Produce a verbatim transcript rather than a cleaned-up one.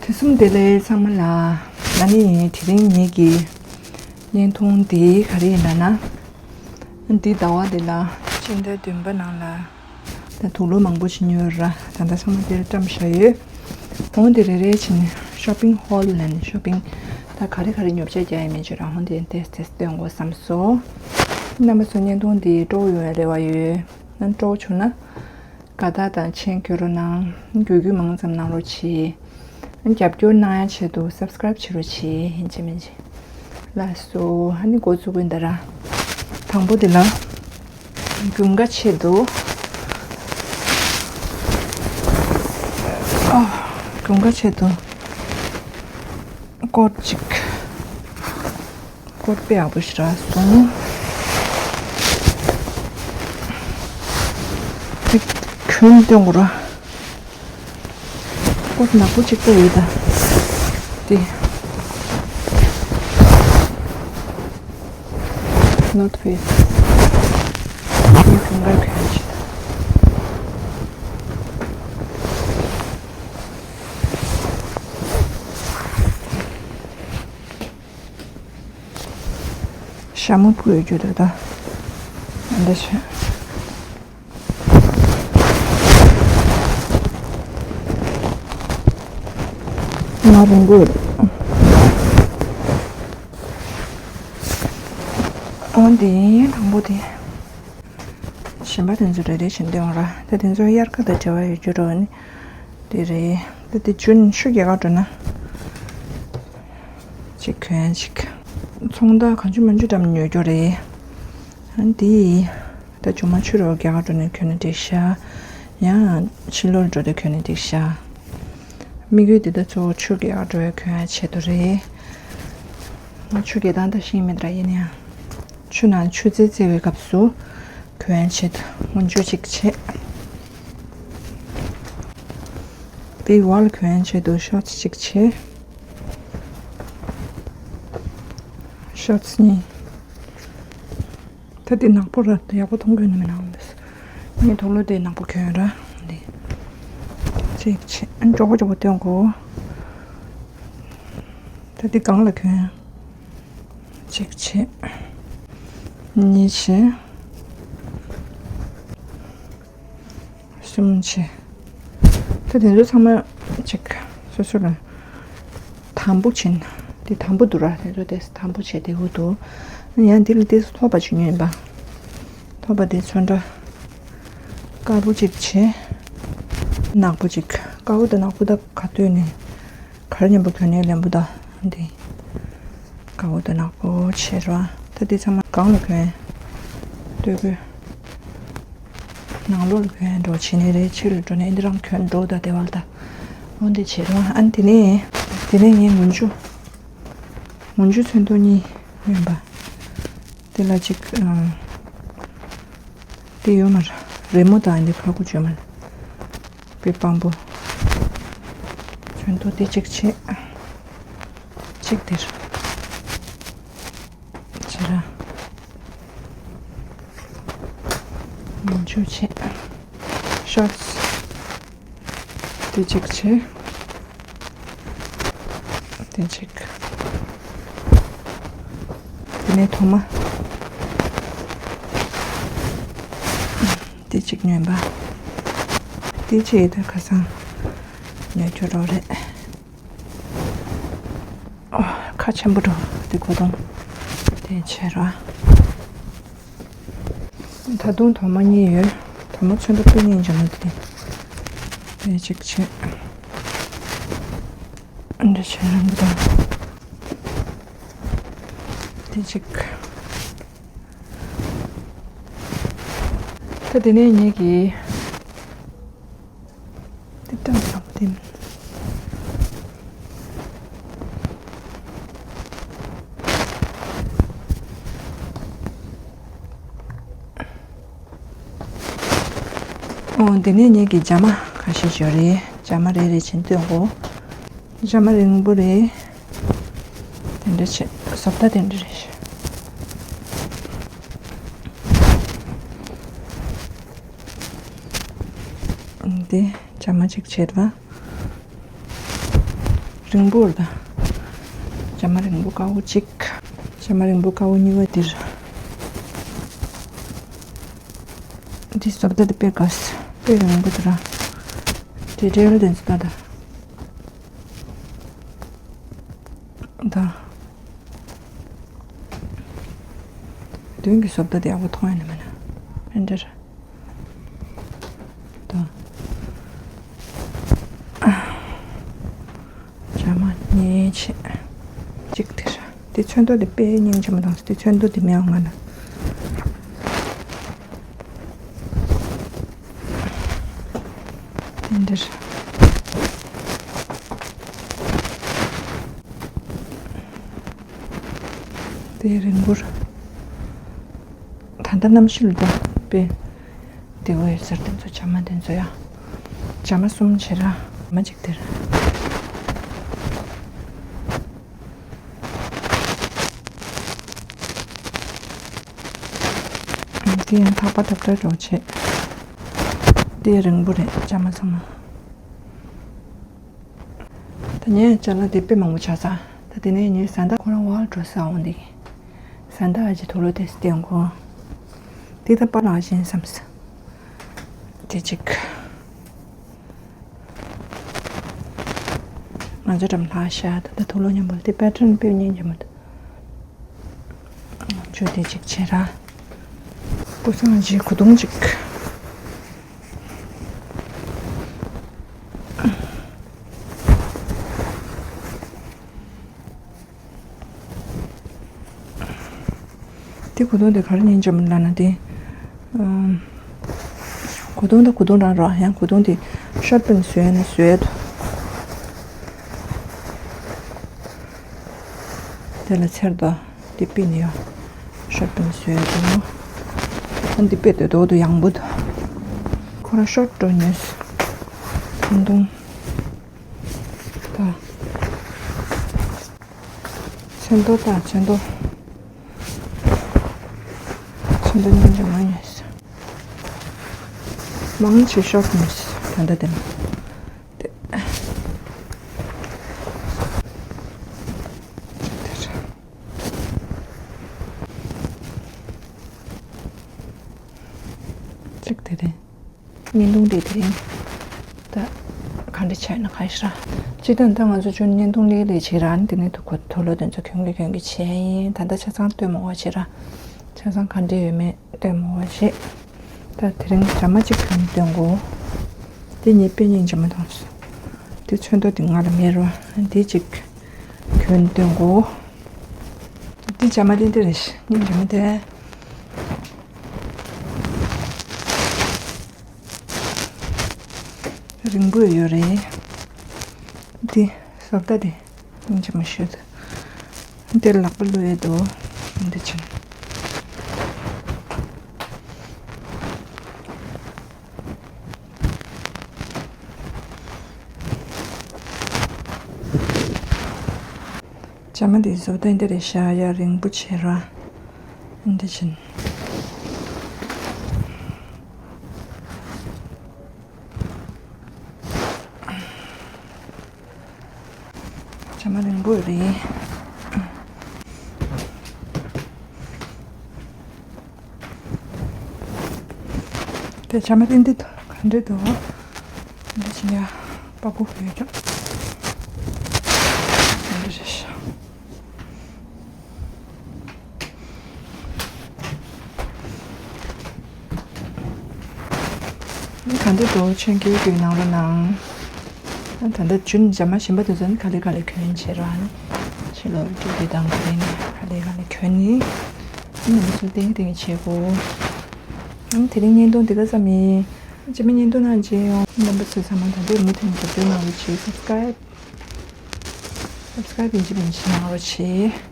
དུས་གསུམ་བདེ་ལེགས་ཚང་མ་ལ། ཨ་ནི་དེ་རིང་ངེད་ཀྱི་བརྙན་ཐུང་འདི་ག་རེ་ཡིན་ལབ་ན། འདི་ཟླ་བ་འདི་ལ་སྤྱི་ཟླ་བདུན་པ་ནང་ལ་ད་དུག་ལོག་མང་པོ་ཞིག་ཉོས་ར། ད་ལྟ་ཚང་མ་འདིར་བཀྲམ་བཞག་ཡོད། འོ་འདི་རེ་རེ་བྱས་ནས་ཤོ་པིང་ཧོལ་ལབ་ནས་ཤོ་པིང་ད་ག་རེ་ག་རེ་ཉོ་ཆ་རྒྱག་ཡ་མེད་ཅེས་ར། འོ་འདི་ཏོག་ཙམ་སྟོན་དགོས་བསམ་སོང་། རྣམ་པ་ཚོ་བརྙན་ཐུང་འདི་སྤྲོ་པོ་ཡོང་བའི་རེ་བ་ཡོད། ཨ་སྤྲོ་པོ་བྱུང་ན། དགའ་རྟགས་དང་མཆན་འགོད་རོགས་གནང་། རྒྱུས་རྒྱུས་མང་ཙམ་གནང་རོགས་གྱིས། རྒྱབ་སྐྱོར་གནང་ཡ་ཆེད་དུ་སབ་སི་ཀ་རེབ་བྱེད་རོགས་གྱིས། ཡིན་གཅིག་མིན་གཅིག་ལགས་སོ། ཨ་ནི་འགོ་བཙུགས་ཀྱི་ཡིན་ད་ར། དང་པོ་དེ་ལ་རྒྱུན་ཁ་ཆེད་དུ། ཨ། རྒྱུན་ཁ་ཆེད་དུ་སྐོར་གཅིག་སྐོར་དཔེ་ཡག་པོ་ཞིག་རག་སོང་། དེ་གྱོན་སྟོན་དགོས་ར། སྐོར་ནག་པོ་གཅིག་པོ་ཡོད་ད། དེ་North Face། དེ་གྱོན་ག་གྱོན་ཞིག་ཞྭ་མོ་ཕུ་ཡོད་རྒྱུ་རེད་ད། ཨ་འདྲ་བྱས། ང་རིང་པོ་རེད། འོ་འདི་དང་པོ་དེ། གཞན་པ་དེ་ཚོ་རེ་རེ་བྱེད་འདོད་འོང་ར། ད་དེ་ཚོ་དབྱར་ཁ་དང་འབྲེལ་བ་ཡོད་རྒྱུ་རེད་ནི། དེ་རེད། ད་དེ་ཆུ་ཆུ་རྒྱག་ག་འགྲོ་ན། གཅིག་གྱོན་གཅིག་ཚོང་རྟགས་གང་བྱུང་མང་བྱུང་འགྲམ་ཉོ་རྒྱུ་རེད། ཨ་འདི། ད་ཆུ་མ་ཆུ་རོ་རྒྱག་ག་འགྲོ་ནས་གྱོན་ན་འགྲིག་ཤག་ཡང་ཕྱི་ལོགས་འགྲོ་དུས་གྱོན་ན་འགྲིག་ཤག་དམིགས་ཡུལ་འདི་ད་གཙོ་བོ་ཆུ་རྒྱག་ག་འགྲོ་བའི་གྱོན་ཡ་ཆེད་དུ་རེད། ང་ཆུ་རྒྱག་སྟངས་ད་ཤེས་མེད་ར། ཡིན་ཡང་། ཆུ་ནང་ཆུ་རྩེད་རྩེ་བའི་སྐབས་སུ་གྱོན་ཡ་ཆེད་དུ་སྔོན་ཆུ་གཅིག་བྱེད། དེའི་བར་གྱོན་ཡ་ཆེད་དུ་ཤོ་ཊི་གཅིག་བྱེད། ཤོ་ཊི་གཉིས། ད་འདི་ནག་པོ་ར། ཡག་པོ་མཐོང་གི་ཡོད་ན་མེད་ན་འོང་། ངས་དུག་ལོག་དེ་ནག་པོ་གྱོན་ར། འདི་གཅིག་བྱེད། ཨ་མགྱོགས་པོ་མགྱོགས་པོ་སྟོན་དགོས། ད་འདི་སྒང་ལ་གྱོན། གཅིག་བྱེད། གཉིས་བྱེད། གསུམ་བྱེད། ད་དེ་ཚོ་ཚང་མ་གཅིག་སོ་སོ་ལ་དམ་པོ་བྱིན། དེ་དམ་པོ་འདུག་ར། དེ་ཚོ་དེ་དམ་པོ་བྱས་བསྡད་དགོས་འདུག་ཡང་འདི་ལ་དེ་ཚོ་ཐོགས་པ་བྱིན་ཡོད་པ། ཐོགས་པ་དེ་ཚོ་འདྲ། དཀར་པོ་གཅིག་བྱེད། ནག་པོ་གཅིག་དཀར་པོ་དང་ནག་པོ་ད་ག་དོད་ནས། གར་མཉམ་པོ་གྱོན་ནས་ལེན་པོ་ད། འདི། དཀར་པོ་དང་ནག་པོ་བྱེད་རོགས། ད་འདི་ཚང་མ་སྒང་ལ་གྱོན། སྟོད་གོས། ནང་ལོགས་ལ་གྱོན་འགྲོ་བྱེད་ནས་རེད། ཕྱི་ལ་འགྲོ་ནས་འདི་རང་གྱོན་འགྲོ་ད་དེ་བར་ད། འོ་འདི་བྱེད་རོགས། ཨ་ནི་དེ་ནས། དེ་ནས་ངས་ངུ་ཆུ། ངུ་ཆུ་ཚོན་མདོག་གཉིས་ཡོད་པ། དེ་ལ་གཅིག་ཨ། དེ་ཡོད་མ་རེད། རི་མོ་དང་འདི་ཁ་ཁུ་བྱོས་མ་རེད། པི་པམ་པོ། ཚོན་མདོག་དེ་གཅིག་བྱེད། གཅིག་དེར། བྱེད་ར། མི་འཇུ་བྱེད། ཤོ་ཊི་སི། དེ་གཅིག་བྱེད། དེ་གཅིག་དེ་ནས་ཐོག་མ། དེ་གཅིག་ཉོས་པ། དེ་གཅིག་ད་ཁ་སང་ཉོས་རྒྱུ་རོགས་རེད། ཨོ། ཁ་ཆེན་པོ་འགྲོ། དེ་གོ་དོང་། དེ་བྱེད་ར། ད་དུང་དོ་མ་གཉིས་ཡོད། དོ་མ་ཚོན་པ་པི་ནི་འཇམ་པོ་དེ། དེ་གཅིག་བྱེད། འདི་བྱེད་རང་གི་དང་། དེ་གཅིག་ད་དེ་ནས་ངེད་ཀྱིས། དེ་ལྟར་ལྷག་པ་དེ། ཨོ། དེ་ནས་ངེད་ཀྱིས་ཇ་མ་ཁ་ཤས་ཡོད་རེད། ཇ་མ་རེ་རེ་བྱིན་སྟོན་གོ། ཇ་མ་རིང་པོ་རེད། དེ་འདྲ་བྱེད། བཟོ་ལྟ་དེ་འདྲ་རེད། འདི་ཇ་མ་གཅིག་བྱེད་པ། རིང་པོ་རེད་ད། བྱ་མ་རིང་པོ་དཀར་པོ་གཅིག་བྱ་མ་རིང་པོ་དཀར་པོ་གཉིས་པ་འདི་རེད། འདི་བཟོ་ལྟ་འདི་དཔེ་དགའ། དཔེ་རིང་པོ་འདི་ར། དེ་འབྲེལ་དེ་ཚོ་ད་ད། ད། མདུན་གྱི་བཟོ་ལྟ་དེ་ཡག་པོ་མཐོང་ཡ་ནི་མེད་ན། ཨེ་འདྲ་ར། ད། བྱ་མ་ཉེ་ཆེ། གཅིག་དེ་ར། དེ་ཚོན་མདོག་དེ་དཔེ་སྙིང་རྗེ་མོ་དང་དེ་ཚོན་མདོག་དེ་མེད་ང་ན། དེ་འདྲ་ར། དེ་རིང་པོར། ད་ལྟ་གནམ་གཤིས་ལ་ད་དཔེ་བདེ་བོ་ཡོད་ཟེར་དེ་ཚོ་བྱ་མ་དེ་ཚོ་ཡ། བྱ་མ་གསུམ་བྱེད་ར། མ་གཅིག་དེར། དེ་ཡང་ཐག་པ་ཐབ་ཐབ་འགྲོ་བྱེད། དེ་རིང་པོ་རེད་བྱ་མ་ཚང་མ། ད་ངས་ཅ་ལག་དེ་དཔེ་མང་པོ་ཆགས་ཚར། ད་དེ་ནས་ངས་བཟའ་ཟླ་ཁོ་རང་བར་འགྲོ་ས་འོང་དེ། བཟའ་ཟླ་ཨ་ཅེ་དུག་ལོག་དེ་སྟེང་གོ། དེ་ད་པ་ལགས་བཞིན་བསམ་ས། དེ་གཅིག་ང་ཚོ་འགྲམ་ལྷག་ཤག་ད་ད་དུག་ལོག་མཉམ་པོ་དེ་པེ་ཊརན་དཔེ་སྙིང་རྗེ་མོ་འདུག་ང་ཚོ་དེ་གཅིག་བྱེད་ར། སྐུ་སངས་ཀྱི་གོས་ཐུང་གཅིག་དེ་གོས་ཐུང་དེ་ག་རེ་ཉན་འཇམ་ལ་ན་དེ། ཨམ། གོས་ཐུང་དང་གོས་ཐུང་རང་རོ་ཡང་གོས་ཐུང་དེ་ཤོར་པན་བཟོས་ན་བཟོས་དོ། དེ་ལ་ཚེར་དོ། དེ་པི་ནི་ཡོ། ཤོར་པན་བཟོས་དོ། ཨ་འདི་པེ་དེ་དོ་དོ་ཡང་བུ་དོ། ཁོ་རང་ཤོར་འགྲོ་ཉོས། ཐུང་ཐུང་། ད། ཚོན་མདོག་དང་ཚོན་མདོག་ཚོན་མདོག་སྙིང་རྗེ་མ་ཉོས། མང་ཆེ་ཤོག་ཉོས་ད་ལྟ་དེ་ལ། དེ། དེ་ར། གཅིག་དེ་རེད། བརྙན་ཐུང་དེ་དེ་རིང་ད་ག་འདྲ་ཆགས་ན་ག་ཤི་ར། སྤྱིར་བཏང་ད་ང་ཚོ་ཅུང་བརྙན་ཐུང་ལེ་ལེ་བྱེད་ར་ནི་དེ་ནས་དུ་གོ་དུ་ལོ་དེ་ཚོ་གྱོན་གྱི་གྱོན་གྱི་བྱས་ཡིན། ད་ལྟ་ཆ་ཚང་སྟོན་མ་བ་བྱེད་ར། ཆ་ཚང་ག་འདྲ་ཡོད་མེད་སྟོན་མ་བ་བྱེད། ད་དེ་རིང་ཇ་མ་གཅིག་གྱོན་སྟོན་གོ། དེ་ཉེ་དཔེ་སྙིང་རྗེ་མོ་དང་། དེ་ཚོན་མདོག་དེ་ང་ལ་མེད་རོ། དེ་གཅིག་གྱོན་སྟོན་གོ། དེ་ཇ་མ་དེ་འདི་རེད་སྙིང་རྗེ་མོ་དེ། རིང་པོ་ཡོད་རེད། འདི་བཟོ་ལྟ་དེ་སྙིང་རྗེ་མོ་ཤོད། འདིར་ལག་པ་བླུགས་ཡས་འདུག་འདི་ཕྱིན། ཇ་མ་འདི་བཟོ་སྟངས་འདི་རེད་ཤག་ཡ་རིང་པོ་བྱེད་ར། འདི་བཞིན། ཇ་མ་རིང་པོ་རེད། དེ་ཇ་མ་ཏན་ཏན་ག་འདྲ་འདུག་འདི་ཕྱི་ཡ་པགས་པ་ཡོད་ཀྱང་འདི་རེད་ཤག་ག་འདྲ་འདུག་ཆེན་གྱི་བརྒྱུད་གནང་རོགས་གནང་། ད་ལྟ་ཇུན་ཇ་མ་གཞན་པ་དེ་ཚོ་ནི་ག་ལེ་ག་ལེ་གྱོན་བྱེད་ར་ནི་ཕྱི་ལོགས་རྒྱུ་དེ་དང་ག་ལེ་ནི་ག་ལེ་ག་ལེ་གྱོན་ནི་ནི་མི་ཚོ་ཏེང་ཏེང་བྱེད་དགོས། ཨང་དེ་རིང་བརྙན་ཐུང་འདི་ག་ཙམ་ཡིན། རྗེས་མའི་བརྙན་ཐུང་ནང་མཇལ་ཡོང་། རྣམ་པ་ཚོས་ཚང་མ་ད་ལྟའི་རི་མོ་དེ་ནི་རྒྱབ་སྐྱོར་གནང་རོགས་གྱིས། སབ་སི་ཀ་རེབ། སབ་སི་ཀ་རེབ་ཡིན་གཅིག་མིན་གཅིག་གནང་རོགས་གྱིས།